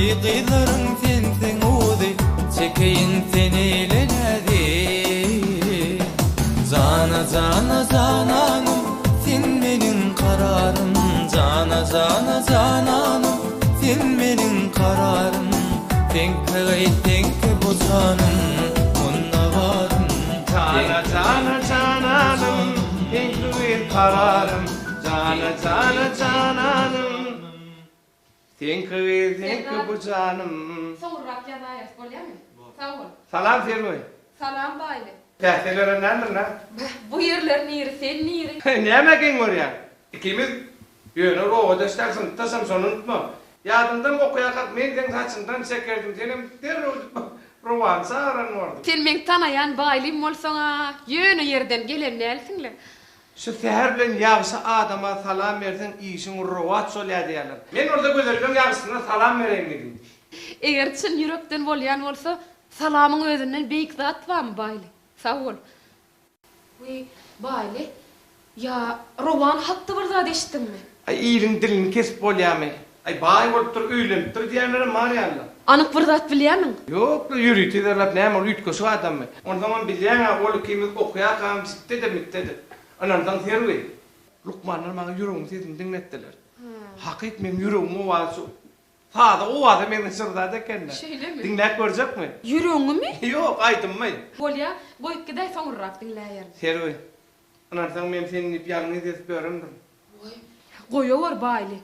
Gyzlaryň sensiň owazy, Çekeýin seni ile näzi. Jana jana jananym, Sen meniň kararym, Jana jana jananym, Sen meniň kararym, Seňki gyz seňki bu janym, Munda barym. Jana jana jananym, Seňki gyz kararym, Jana jana jananym. Seňki gyz seňki bu janym. Soňurrak ýazaýarys bolýamy? Sag bol. Salam Serwi. Salam Baýly. Päsgeleren däldirin-ä? Beh, bu ýerler niri, sen niri? Nämä geň görýäň? Ikimiz ýöne bir obadaş däl, synpdaşam, şony unutma. Ýadyňdamy okaýarkak men seň saçyňdan çekerdim, senem derrew Rowany çagyran borduň. Sen meň tanaýan Baýlym bolsaň-a, ýöne ýerden gelen dälsiň-le. Şu säher bilen ýagşy adama salam berseň işiň rowaç bolýar diýýärler. Men bolsa gözelleň ýagşysyna salam bereýin diýdim. Eger çyn ýürekden bolýan bolsa, salamyň özünden beýik zat barmy, Baýly? Sag bol. Wiý, Baýly, ýa Rowan hakda bir zat eşitdiňmi? Aý, iliň dilini kesip bolýarmy? Aý, baý bolupdyr, öýlenipdir diýýänlerem bar ýaly-la. Anyk bir zat bilýärmiň? Ýok-la, ýörite yzarlap näme ol üýtgeşik adammy? Onsoňam bilýäň-ä, ol ikimiz okaýarkam jitde-de-mitde-de. Ynansaň Serwi, lukmanlar maňa ýüregiň sesini diňletdiler. Hakyt meň ýüregimiň owazy şu saza owaza meňzeş bir zat eken-dä. Şeýlemi? Diňläp görjekmi? Ýüregiňimi? Ýok, aýdymmy. Bolýa, goýup gidäý soňurrak diňläýerin. Serwi, ynansaň men seni diýip ýalňyz ezip ýörendirin. Goý, goýawor Baýly.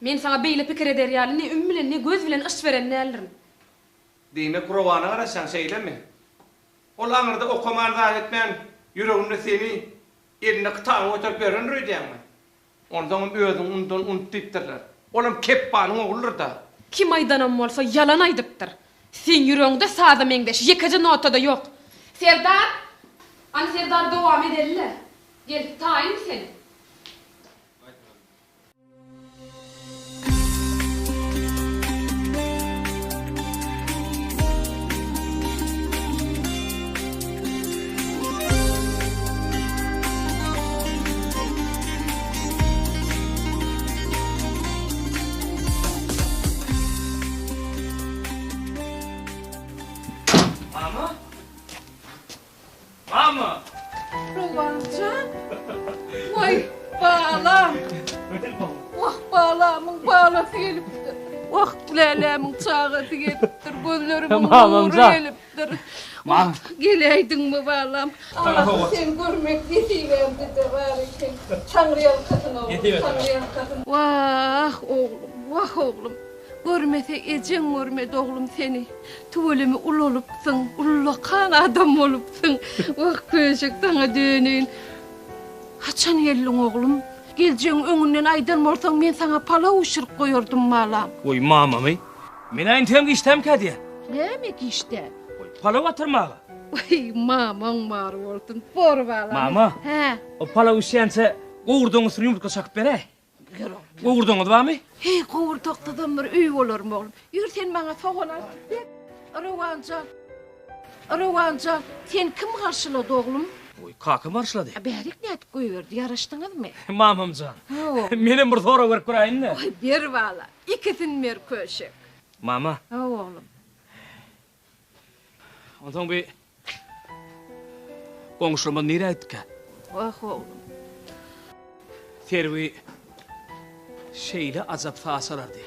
Men saňa beýle pikir eder ýaly ne üm bilen, ne göz bilen yş beren däldirin. Diýmek, Rowana garaşýaň, şeýlemi? Ol aňyrda okaman zat etmän, ýüreginde seni elinde kitabyny göterip ýörendir öýdýäňmi? Onsoňam özüňi undan unut diýipdirler. Olam Kepbanyň ogludyr-da. Kim aýdanam bolsa ýalan aýdypdyr. Seň ýüregiňde saza meňzeş ýekeje nota-da ýok. Serdar! Hany Serdar dowam edeli-le. Gel, taýynmy sen? Mama? Mama! Rowanjan! Waý, balam! Wah, balamyň balasy gelipdir. Wah, lälämiň çagasy gelipdir. Gözlerimiň nury gelipdir. Wah, geläýdiňmi, balam? Ahy, seni görmek nesibämde-de bar eken. Taňryýalkasyn, oglum, taňryýalkasyn. Wah, oglum, wah, oglum. Görmese ejeň görmedi oglum seni. Tüweleme ulalypsyň, ullakan adam bolupsyň. Wah, köşek saňa döneýin. Haçan geldiň oglum? Geljegiň öňünden aýdan bolsaň men saňa palaw bişirip goýardym balam. Goý mamamy. Men-ä entegem giçdämkä diýýän. Näme giçdä? Goý, palaw atyrmaga. Waý, mamaň bar bolsun. Bor balam. Mama. Hä. O palaw bişýänçä gowurdagyň üstüne ýumurtga çakyp beräý. Gowurdagyňyz barmy? Heý, gowurdaksyzam bir öý bolarmy, oglum? Ýör, sen maňa sogan artyp ber. Rowan jan, Rowan jan, seni kim garşylady, oglum? Goý, kakam garşylady. Bärik nädip goýberdi, ýaraşdyňyzmy? Mamam jan, Hawa. menem bir sorag berip göräýin-dä. Goý, ber, bala. Ikisini ber, köşek. Mama. Hawa, oglum. Onsoň bi goňşularymyz nirä gitdikä? Wah, oglum. Serwi şeýle ajap saz çalardy.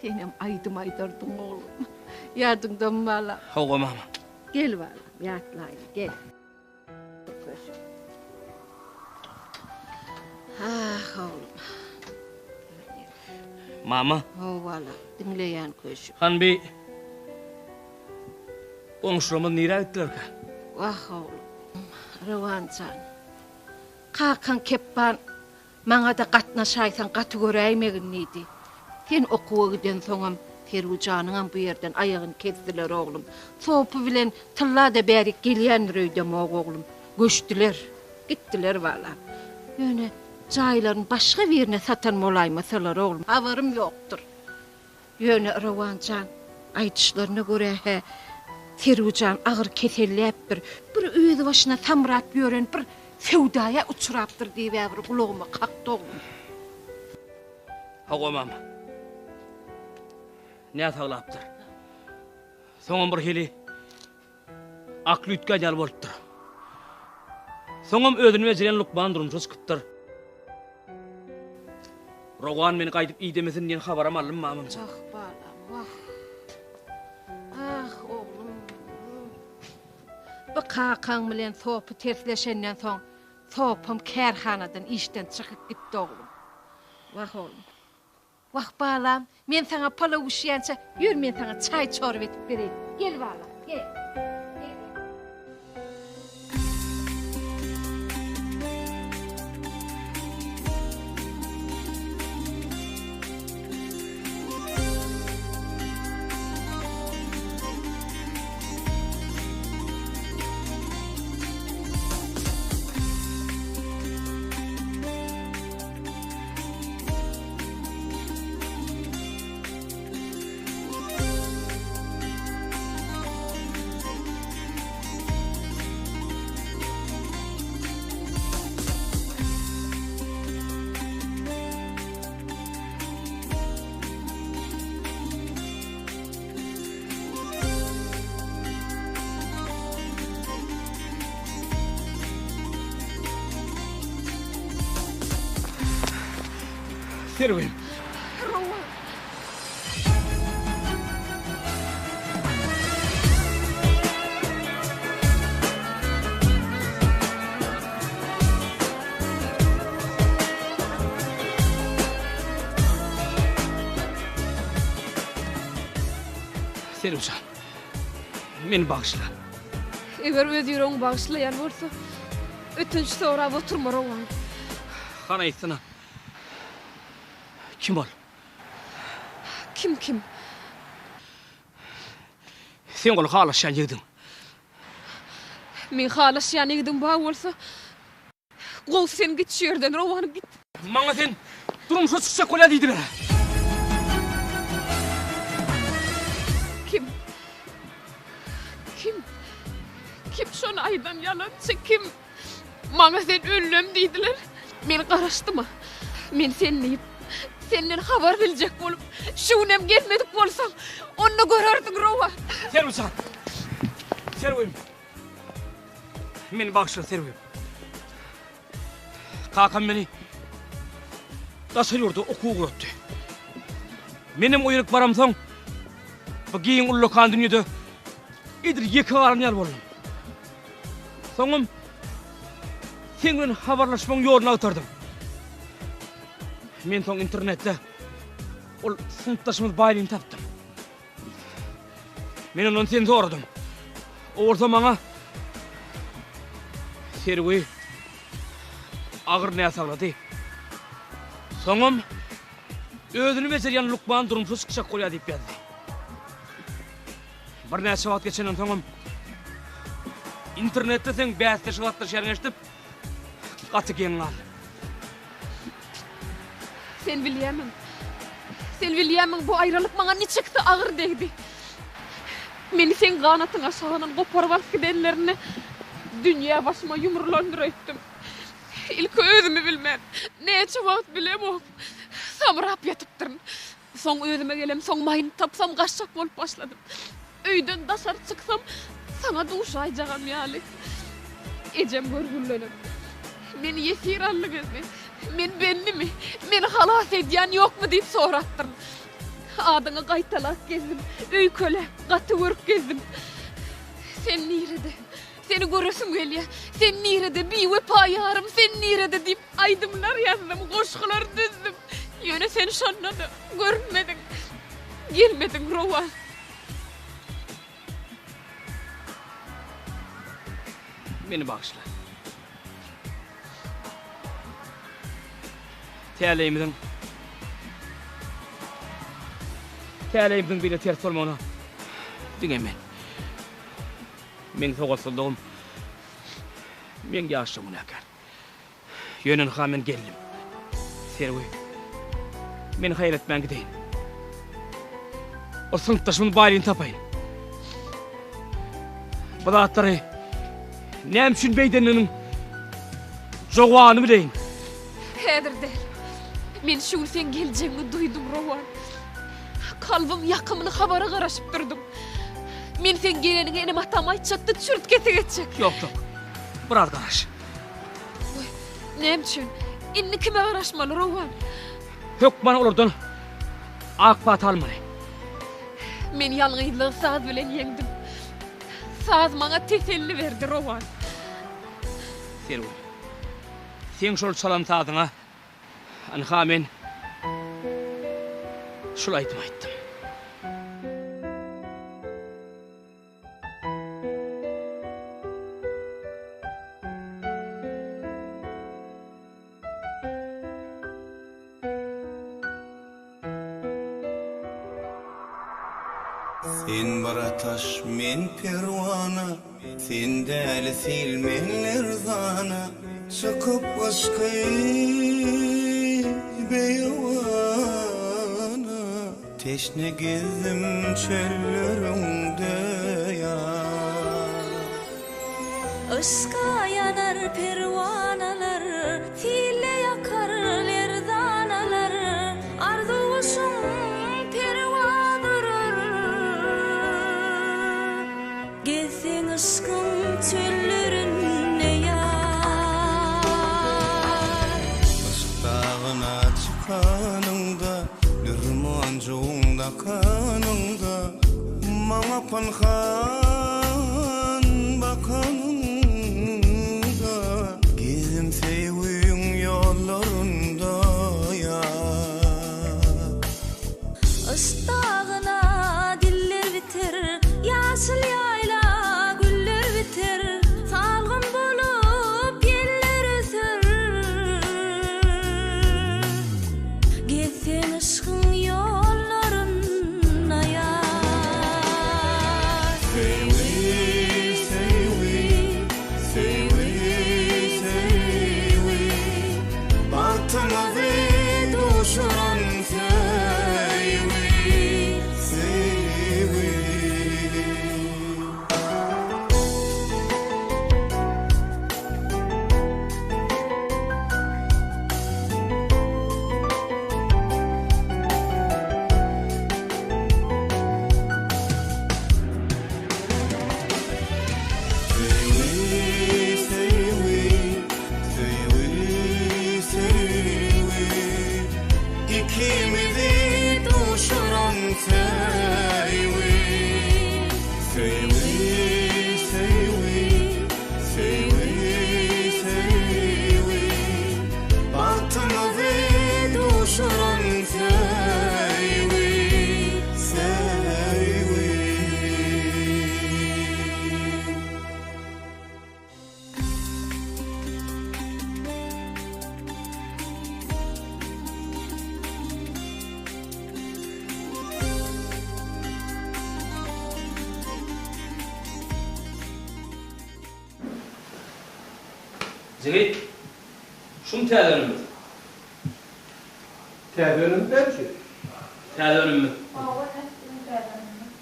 Senem aýdym aýdardyň, oglum. Ýadyňdamy, balam? Hawa, mama. Gel, balam, ýatlaýyn, gel. Ah, oglum. Mama. Hawa, balam, diňleýän köşük. Han bi goňşularymyz nirä gitdilerkä? Wah, oglum. Rowan jan. Kakaň Kepban Maňa-da gatnaşaýsaň gaty göräýmegin diýdi. Sen okuwa gidensoňam Serwijanyňam bu ýerden aýagyny kesdiler oglum. Sopy bilen Tylla-da bärik gelýändir öýdemok oglum. Göçdüler. Gitdiler balam. Ýöne jaýlaryny başga birine satan bolaýmasalar oglum, habarym ýokdur. Ýöne Rowan jan, aýdyşlaryna görä-hä, Serwijan agyr keselläpdir. Bir özbaşyna samrap ýören bir söwdaýa uçrapdyr diýib-ä bir gulagyma kakdy oglum. Hawa, mama. Näsaglapdyr. Soňam bir hili akly üýtgän ýaly bolupdyr. Soňam özüni bejeren lukman durmuşa çykypdyr. Rowan meni gaýdyp idemesin diýen habaram aldym mamamjan. Wah, balam, wah. Ah, oglum. Bu kakaň bilen Sopy tersleşenden soň, Sopam kärhanadan işden çykyp gitdi, oglum. Wah, oglum. Wah, balam, men saňa palaw bişirýänçä, ýör men saňa çaý-çorba edip bereýin. Gel, balam, gel. Serwim. Rowan. Serwjan. Meni bagyşla. Eger öz ýüregiň bagyşlaýan bolsa, ötünç sorap oturma Rowan. Hany aýtsana. Kim ol? Kim kim? Seň ol halaşýan ýigidiň. Meň halaşýan ýigidim bar bolsa, gowusy sen git şu ýerden Rowan git. Maňa sen durmuşa çykjak bolýa diýdiler. Kim? Kim? Kim şony aýdan ýalançy kim? Maňa sen öldüm diýdiler. Men garaşdym-a. Men sen diýip, senden habar biljek bolup, şu günem gelmedik bolsam, onda görerdiň rowa. Serwijan. Serwim. Meni bagyşla Serwim. Kakam meni daşary ýurda okuwa ugratdy. Menem o ýerik baramsoň, bu giň ullakan dünýede edil ýeke galan ýaly boldum. Soňam seň bilen habarlaşmagyň ýoluny agtardym. Men soň internetde ol synpdaşymyz Baýlyny tapdym. Men ondan seni soradym. O bolsa maňa Serwi agyr näsaglady. Soňam özüni bejerýän lukman durmuşa çykjak bolýar diýip ýazdy. Birnäçe wagt geçenden soňam internetde seň bäsleşige gatnaşýanyňy eşidip, gaty geň galdym. Sen bilýärmiň? Sen bilýärmiň, bu aýralyk maňa niçiksi agyr degdi. Meni seň ganatyň aşagyndan goparyp alyp gidenlerinde dünýä başyma ýumrulandyr öýtdüm. Ilki özümi bilmän, näçe wagt bilemok, samrap ýatypdyryn. Soň özüme gelemsoň maýyny tapsam gaçjak bolup başladym. Öýden daşary çyksam saňa duşaýjagam ýaly. Ejem görgülilenem. Meni ýesir aldyňyzmy? Men bendimi? Meni halas edýän ýokmy diýip sorapdyryn. Adyňy gaýtalap gezdim. Öýkeläp, gaty görüp gezdim. Sen nirede? Seni göresim gelýär. Sen nirede, biwepa ýarym, sen nirede diýip aýdymlar ýazdym, goşgular düzdüm. Ýöne sen şonda-da görünmediň. Gelmediň, Rowan. Meni bagyşla. Täleýimiziň Täleýimiziň beýle ters bolmagyna diňe men. Meň sowatsyzlygym, meň ýaşlygym günäkär. Ýöne ynha men geldim. Serwi, meni haýal etmän gideýin. Ol synpdaşymyň baýlygyny tapaýyn. Bu zatlary näme üçin beýdenliginiň jogabyny bileýin. Häzir däl. Men şu gün seň geljegiňi duýdum, Rowan. Kalbym ýakymly habara garaşyp durdum. Men seň geleniňi enem-atama aýtjakda çürt kesik etjek. Ýok, ýok. Biraz garaş. Goý, näme üçin? Indi kime garaşmaly, Rowan? Hökman olardan ak pata almaly. Men ýalňyzlygy saz bilen ýeňdim. Saz maňa teselli berdi, Rowan. Serwi, seň şol çalan sazyňa Ynha men şul aýdymy aýtdym. Sen bir ataş, men perwana, Sen däli sil, men lerzana, Çykyp yşky beýewana. Teşne gezdim çölleriňde ýar. Yşka ýanar perwanalar, Sille ýakar lerzanalar, Arzuw guşuň perwaz urar. Gezseň yşkyň çöllerinde ýar. Yşk dagyna çykanyňda, Dür monjugyň dakanyňda, Maňa pynhan bakanyňda, Gezdim söýgüň ýollarynda ýar. Yşk dagyna diller biter, Ýaşyl ýaýla güller biter, Salgym bolup ýeller öser. Gezseň yşkyň ýollarynda ýar. Söýgi, söýgi, söýgi, söýgi, Bagtymyzy duşuran söýgi, söýgi. Söýgi, söýgi, söýgi, söýgi, Ikimizi duşuran söýgi. Söýgi, söýgi, söýgi, söýgi, Bagtymyzy duşuran söýgi, söýgi. Jigit, şumy täze önümiz? Täze önüm näme üçin? Täze önümimiz. Hawa, ine, biziň täze önümimiz.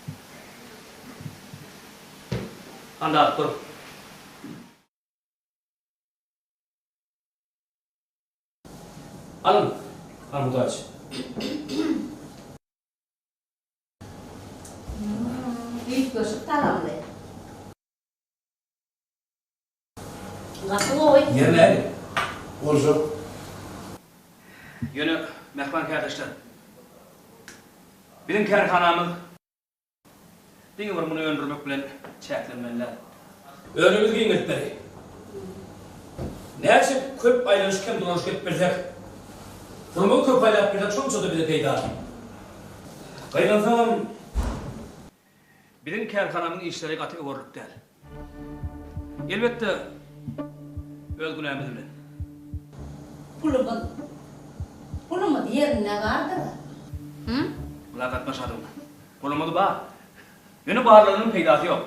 Hany dadyp gör. Alyň, Armutaç. Üýtgeşik tagamly. Gaty gowy. Ýeri nähili? Boljak. Ýöne, mähriban kärdeşler, biziň kärhanamyz Diňe bir muny öndürmek bilen çäklenmeli däl. Önümizi giňeltmeli. Näçe köp aýlanyşyk hem dolanyşyk edip bilsek, pulumyzy köp aýlap bilsek şonça-da bize peýdaly. Gynansagam, biziň kärhanamyzyň işleri gaty öwerlik däl. Elbetde, öz günämiz bilen. Pulumyz, pulumyz ýerinde bardyr-a. Hü? Bula gatnaşadyň. Pulumyz bar. Ýöne barlygynyň peýdasy ýok.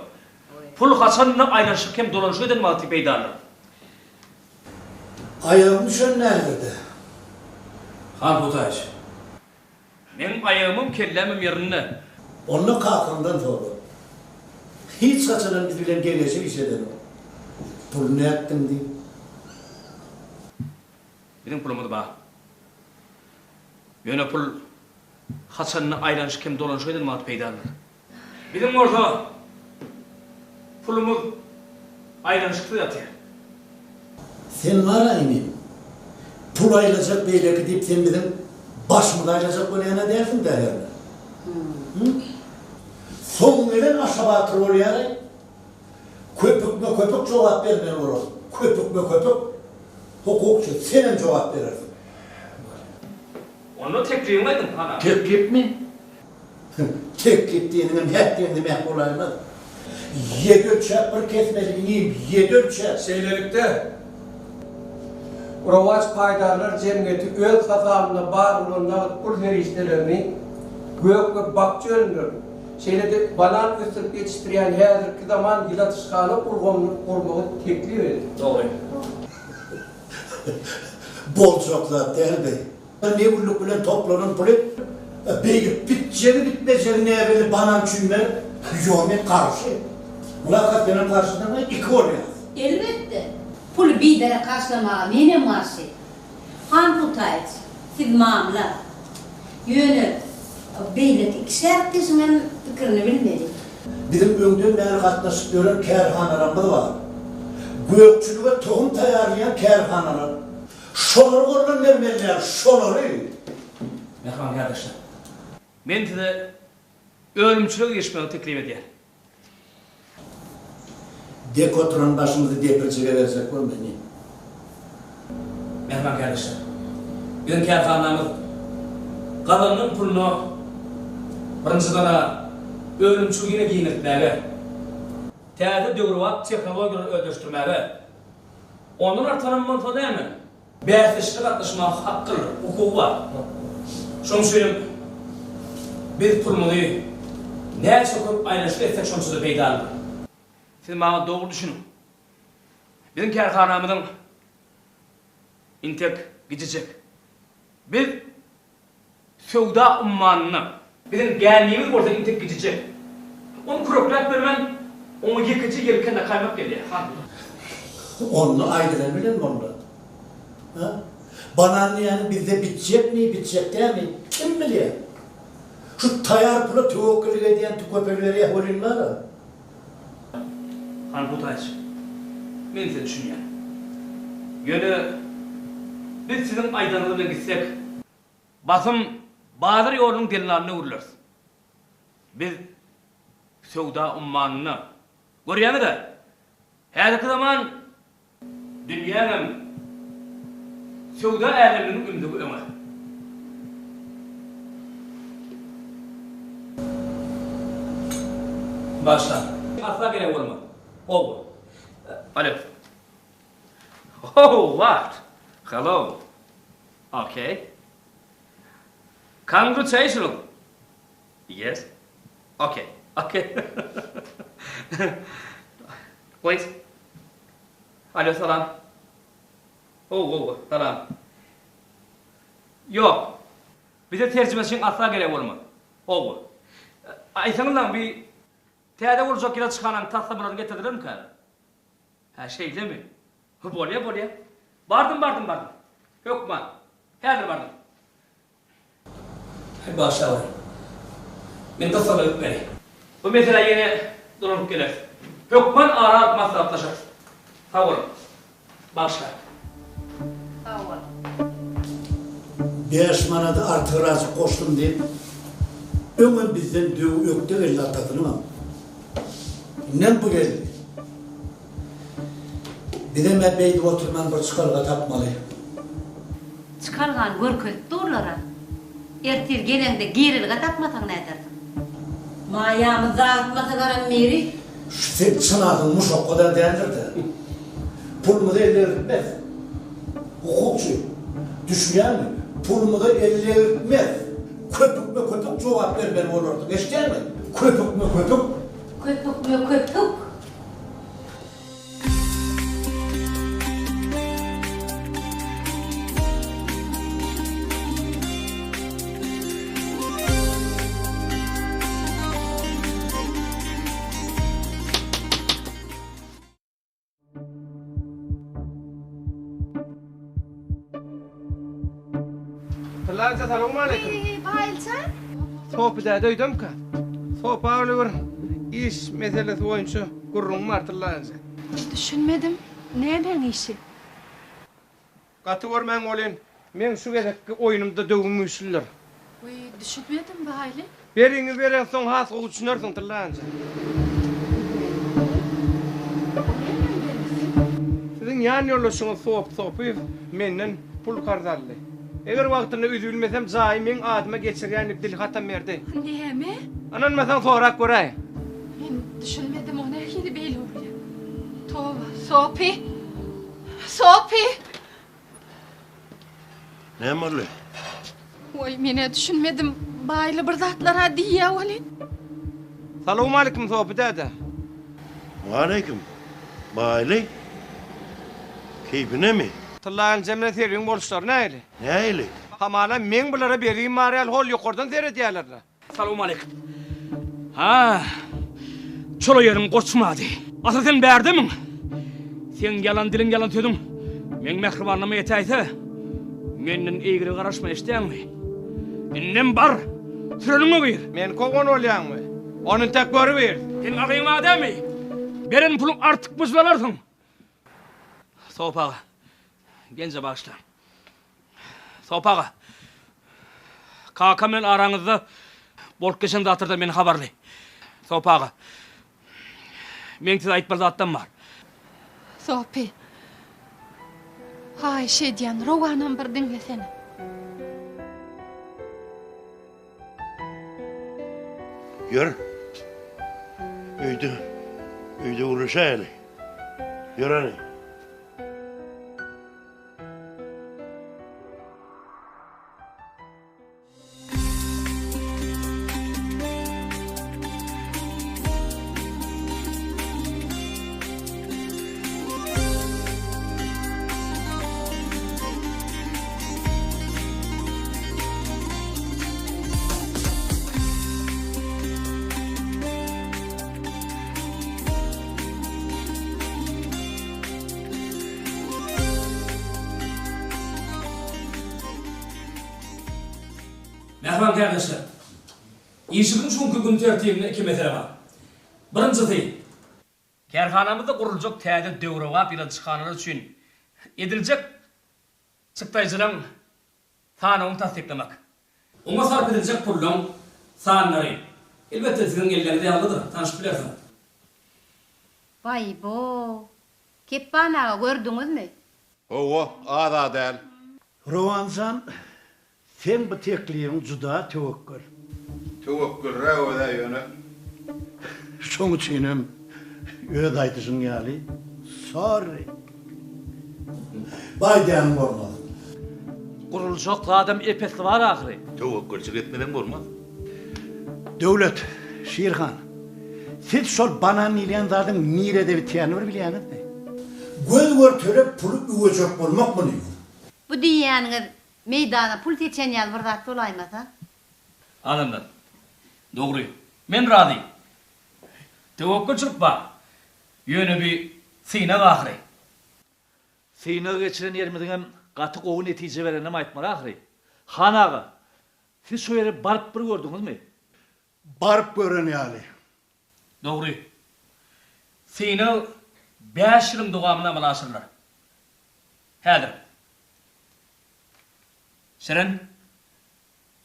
Pul haçan-da aýlanyşyk hem dolanyşyk eden wagty peýdalydyr. Aýagym düşen däldir-dä. Han Hutaýyç, meň aýagymam, kellämem ýerinde. Onda kakaňdan sora. Hiç haçanam biz bilen geňeşip iş edenok. Puly nätdiň diýip. Biziň pulumyz bar. Ýöne pul. Haçanda aýlanyşyk hem dolanyşyk eden wagty peýdalydyr. Biziň bolsa pulumyz aýlanyşyksyz ýatyr. Sen bar-a inim, pul aýlajak beýleki diýip sen biziň başymyzy aýlajak bolýan-a dälsiň-dä hernä? Hü? Soň gelen Aşa batyr bolýar-aý. Köpükme-köpük jogap bermeli bolarsyň. Köpükme-köpük. Hukukçy, senem jogap berersiň. Onda teklibiňi aýdyň, han aga. Teklipmi? Teklip diýeniňem häk diýeňde mäh bolaýmaz. Ýedi ölçäp bir kesmeli inim, ýedi ölçäp. Şeýlelikde, Rowaç paýdarlar jemgyýeti öz hasabynda bar bolan nagt pul serişdelerini gök we bakja önümlerini, şeýle-de banan ösdürip ýetişdirýän häzirki zaman ýyladyşhana ulgamyny gurmagy teklip edýär. Dogry. Boljak zat däl bi. Ne günlük bilen toplanan puly beýdip bitjegi bitmejegi näbelli banan üçin berip, ýo men garşy. Mulakat senem garşysyňmy? Iki bolýas. Elbetde. Puly biderek harçlamaga menem garşy. Han Kutaýyç, siz mamla. Ýöne beýleki iki şähitdeşiňem pikirini bilmeli. Biziň öňden bäri gatnaşyp ýören kärhanalarymyz bar. Gökçülige tohum taýýarlaýan kärhanalar. Şolary goldan bermeli däl, şolary! Mähriban kärdeşler! Men size önümçilige girişmegi teklip edýän. Dek oturan başymyzy depirjige berjek bolma inim. Mähriban kärdeşler! Biziň kärhanamyz gazanan puluna birinjiden-ä önümçiligi ýene giňeltmäge, täze döwrebap tehnologiýalary özleşdirmäge, Ondan artanam bolsa näme? Bäsleşige gatnaşmaga hakgyr, hukugy bar. Şonuň üçinem biz pulumyzy näçe köp aýlanyşyk etsek şonça-da peýdalydyr. Siz maňa dogry düşüniň. Biziň kärhanamyzyň intek gijijek. Biz Söwda ummanynda. Biziň gämimiz bolsa intek gijijek. Ony kürekläp bermän, oňa ýekeje ýelken dakaýmak gelýär, han. Onda aýdylan bilen boldy. Hä? Banan diýýäni bizde bitjekmi, bitjek dälmi, kim bilýär? Şu taýar pula töwekgellik edýän tükepelberýä welin bar-a. Han Hutaýç, men size düşünýän. Ýöne biz siziň aýdanyňyz bilen gitsek, basym bazar ýolunyň dellalyna öwrüleris. Biz söwda ummanynda, görýäňiz-ä, häzirki zaman Dünýäňem söwda äleminiň ümzügi öňe. Başla. Asla gerek bolmaz. Gowy. Alo. Oh, what? Hello. Okay. Congratulations. Yes. Okay. Okay. Please. Alo salam. Gowy gowy salam. Ýok. Bize terjimeçiň asla geregi bolmaz. Gowy. Aýtsaňyzlaň bi täze guruljak ýyladyşhanaň taslamalaryny getirdilermikä? Hä şeýlemi? Bolýa bolýa. Bardym bardym bardym. Hökman. Häzir bardym. Aý bagyşlaweri. Men gyssagly gitmeli. Bu meselä ýene dolanyp geleris. Hökman ara alyp maslahatlaşarys. Sag boluň. Bagyşlaň. Sag bol. Bäş manady artygyrajyk goşdum diýip, öňem bizden döwi ökde geldi atasynyňam. Indem bu geldi. Bizem-ä beýdip oturman bir çykalga tapmaly. Çykalgany görkezip durlar-a. Ertir geleňde girelge tapmasaň nädersiň? Maýamyzy dagytmasalaram biri. Şu seň çyn adyň Muşakga-da däldir-dä. Pulumyzy ellegirtmez. Hukukçy, düşünýäňmi? Pulumyzy ellegirtmez. Köpükme-köpük jogap bermeli bolarsyň, eşidýäňmi? Köpükme-köpük. Köpükme-köpük. Tylla eje salowmaleýkim. Wiý, Baýyljan. Sopy däde öýdemika? Sopy aga bilen bir iş meselesi boýunça gürrüňim bar Tylla eje. Düşünmedim. Nämäň işi? Gaty görmäň welin, meň şu gezekki oýnumda döwüm güýçlüdir. Wiý, düşünmedim Baýly. Beriňi bereňsoň has gowy düşünersiň Tylla eje. Siziň ýan ýoldaşyňyz Sopy Sopyýew menden pul karz aldy. Eger wagtynda üzülmesem jaýy meň adyma geçirýän diýip dilhatam berdi. Näme? Ynanmasaň sorap göräý. Men düşünmedim o nähili beýle bolýar. Toba, Sopy! Sopy! Näme boldy? Waý, men-ä düşünmedim. Baýly bir zatlar-a diýýä welin. Salowmalikim, Sopy däde. Waleýkim. Baýly? Keýpinemi? Tylla injem bilen Serwiň boluşlary nähili? Nähili? Hamala meň bulara bergim bar ýaly hol ýokardan seredýärler-le. Salowmaleýkim. Ha, çola ýeriň goçmady. Asyl sen bärdemiň? Seň ýalan diliň, ýalan sözüň meň mähribanyma ýetäýse, menden eýgilige garaşma, eşidýäňmi? Indem bar, süreniňe gir. Meni kowan bolýaňmy? Ony entek görübiris. Seň agyň bar dälmi? Beren puluň artykmajyny alarsyň. Sopy aga, genje bagyşla. Sopy aga, kakam bilen araňyzda bolup geçen zatlardan men habarly. Sopy aga, meň size aýtmaly zatlarym bar. Sopy, haýyş edýän, rowanam bir diňlesene. Ýör. Öýde, öýde gürleşäýeli. Ýör hany. Mähriban kärdeşler! Işimiziň şu günki gün tertibinde iki mesele bar. Birinjisi, kärhanamyzda guruljak täze döwrebap ýyladyşhanalar üçin ediljek çykdaýjylaryň sanawyny tassyklamak. Oňa sarp ediljek pullaryň sanlary, elbetde, siziň elleriňizde ýazgydyr, tanşyp bilersiňiz. Baý-bo! Kepban aga, gördüňizmi? Hawa, az-a däl. Rowanjan, seň bu teklibiň juda töwekgel. Töwekgelräk öz-ä ýöne. Şoň üçinem öz aýdyşyň ýaly, sorry. Baý diýeniň bolmaz. Guruljak zadam ep-esli bar ahyry. Töwekgelçilik etmeseň bolmaz. Döwlet, Şirhan, siz şol banan diýilýän zadyň nirede bitýänini bir bilýäňizmi? Göz görtele puly üwejek bolmak muny. Bu diýýäniňiz meýdana pul seçen ýaly bir zat bolaýmasa? Adamlar, dogry, men razy. Töwekgelçilik bar. Ýöne bi synag ahyry. Synag geçiren ýerimiziňem gaty gowy netije bereninem aýtmaly ahyry. Han aga, siz şo ýere baryp bir gördüňizmi? Baryp gören ýaly. Dogry. Synag bäş ýylyň dowamynda amala aşyrylar. Häzir. Şirin,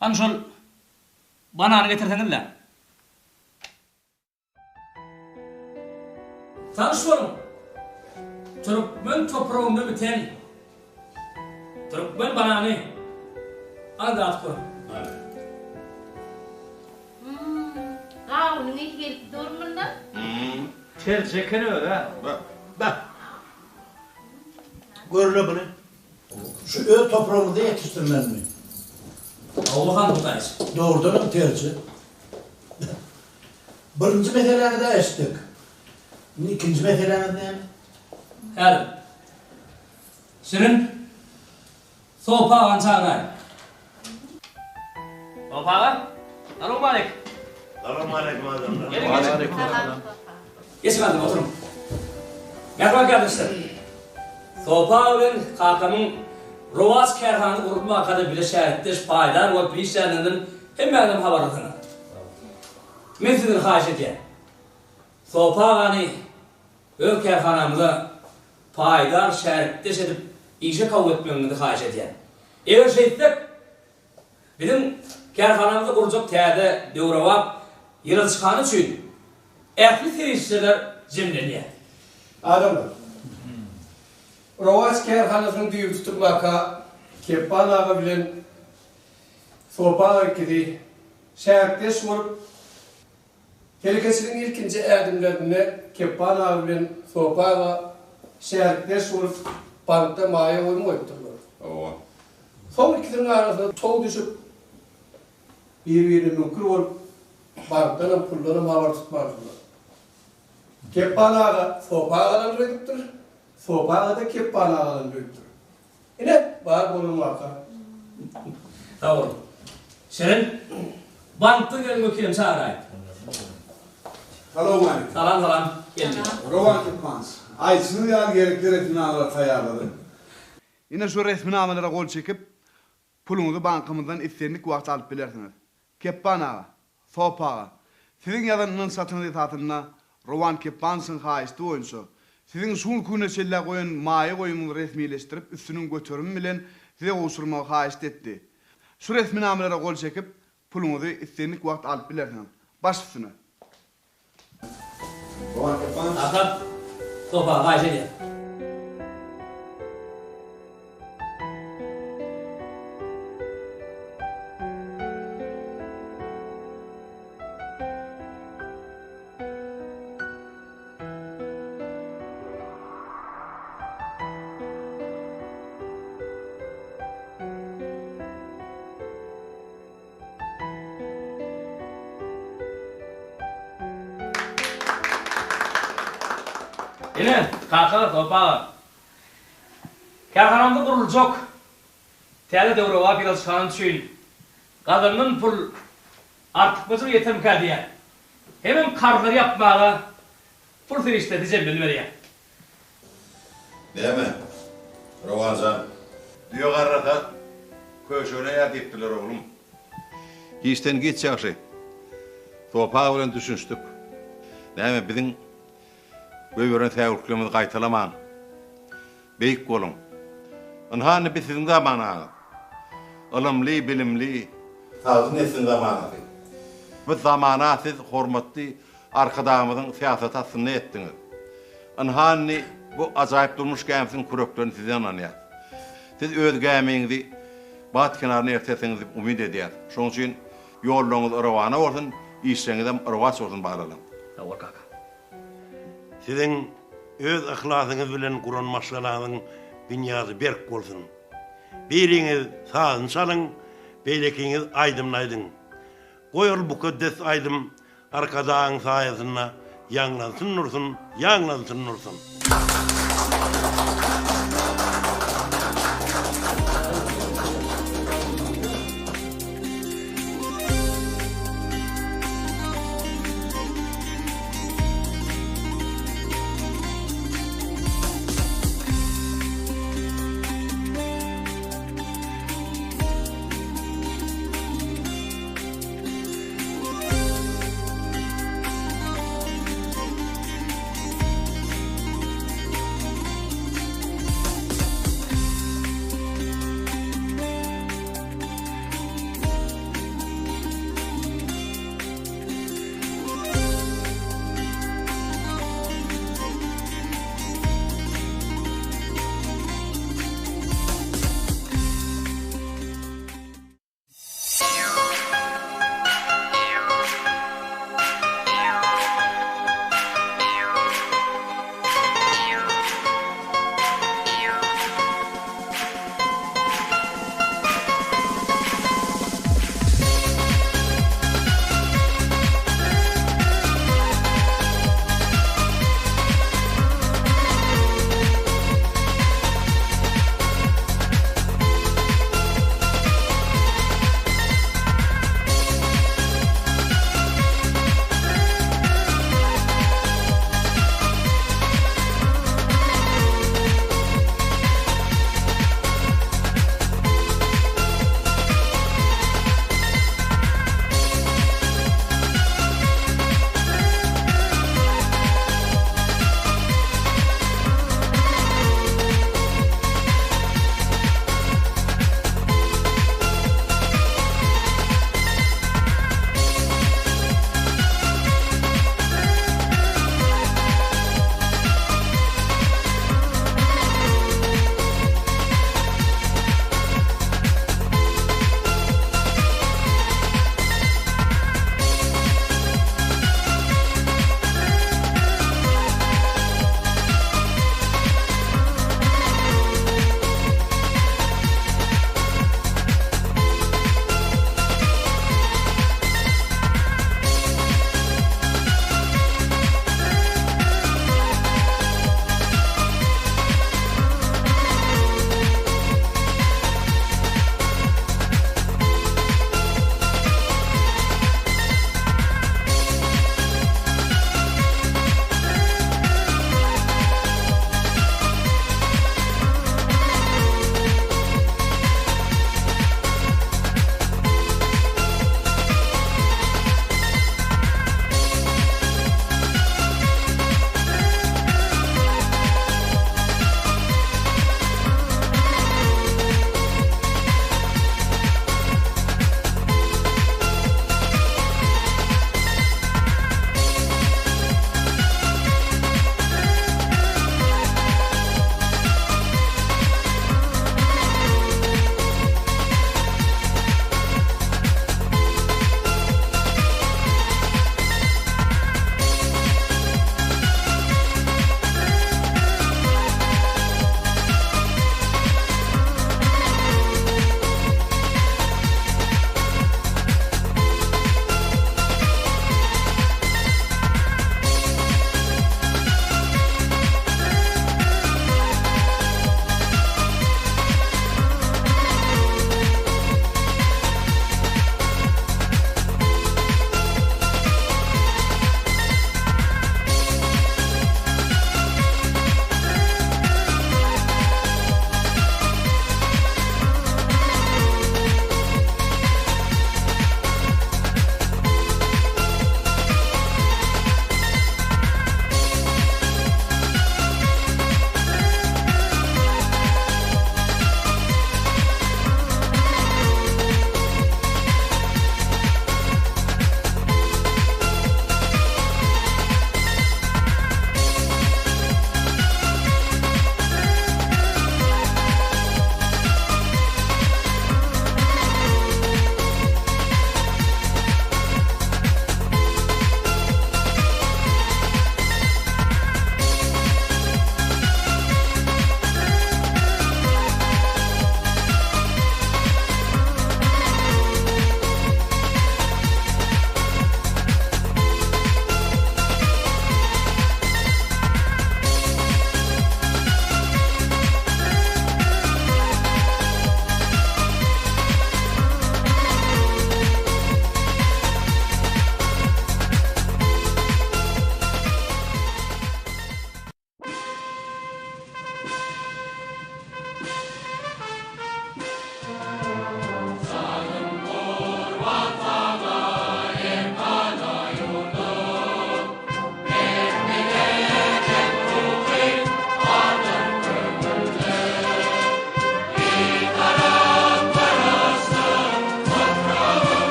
hany şol banany getirseňiz-le. Tanyş boluň! Türkmen topragynda biten türkmen banany. Al dadyp görüň. Hum, gawunyň ysy gelip dur mundan. Terje eken öz-ä. Beh. Gör-le buny. Şu öz topragymyzda ýetişdirilenmi? Hawa han Hudaýjyk. Dogrudanam terje. Birinji meseläňiz-ä eşitdik. Indi ikinji meseläňiz näme? Häzir. Şirin, Sopy agany çagyraý. Sopy aga, salowmaleýkim. Salowmaleýkim adamlar. Geliň, geçiň. Geçiň adamlar, oturyň. Mähriban kärdeşler, Sopy aga bilen kakamyň. Rowaç kärhanasy gurulmaka-da bile şärikdeş, paýdar bolup işländiginden hemmäňizem habarlysyňyz. Men sizden haýyş edýän, Sopy agany öz kärhanamyza paýdar, şärikdeş edip işe kabul etmegiňizi haýyş edýän. Eger şeýtsek, biziň kärhanamyzda gurljak täze, döwrebap ýyladyşhana üçin ähli serişdeler jemlenýär. Adamlar, Rowaç kärhanasynyň düýbi tutulmaka Kepban aga bilen Sopy aga ikisi şärikdeş bolup, Telekeçiligiň ilkinji ädimlerinde Kepban aga bilen Sopy aga şärikdeş bolup, bankda maýa goýum goýupdyrlar. Hawa. Soň ikisiniň arasyna tow düşüp, bir-birine müňkür bolup, bankdanam, puldanam habar tutmandyrlar. Kepban aga Sopy agadan öýdüpdir, Sopy aga-da Kepban agadan öýdüpdir. Ine, bar bolan waka. Sag bol. Şirin, bankdan gelen wekilem çagyraý. Salowmaleýkim. Salam, salam. Geldi. Rowan Kepmans, aýdyşyňyz ýaly gerekli resminamalary taýýarladym. Ine şu resminamalara gol çekip, puluňyzy bankymyzdan islendik wagt alyp bilersiňiz. Kepban aga, Sopy aga, siziň ýazan ynanç hatyňyz esasynda Rowan Kepbanyçyň haýyşty boýunça, siziň şu günki güne çenlä goýan maýa goýumyňyzy resmileşdirip üstüniň göterimi bilen size gowşurmagy haýyşt etdi. Şu resminamalara gol çekip, puluňyzy islendik wagt alyp bilersiňiz. Baş üstüne. Kaka, Sopy aga haýyş edýär. Ine, kaka, Sopy aga. Kärhanamyzda guruljak täze döwrebap ýyladyşhana üçin gazanylan pul artykmajyk ýetermikä diýýän. Hemem karzlary ýapmaga pul serişdesi jemleniberýär. Näme, Rowan jan? Düýe garrasa, köşegine diýipdirler, oglum. Giçden giç ýagşy. Sopy aga bilen düşünişdik. Näme, biziň goýberen säwliklerimizi gaýtalamaň. Beýik boluň. Ynha indi biz siziň zamanaňyz. Ylymly, bilimli, sagdyn nesliň zamanasy. Bu zamana siz hormatly Arkadagymyzyň syýasaty astynda ýetdiňiz. Ynha indi bu ajaýyp durmuş gämisiniň küreklerini size ynanýas. Siz öz gämiňizi bagt kenaryna eltersiňiz diýip umyt edýäs. Şonuň üçin ýollaryňyz rowana bolsun, işleriňizem rowaç bolsun balalam. Sag bol kaka. Siziň öz yhlasyňyz bilen guran maşgalaňyzyň binýady berk bolsun. Biriňiz sazyny çalyň, beýlekiňiz aýdymyny aýdyň. Goý ol mukaddes aýdym Arkadagyň saýasynda ýaňlansyn dursun, ýaňlansyn dursun!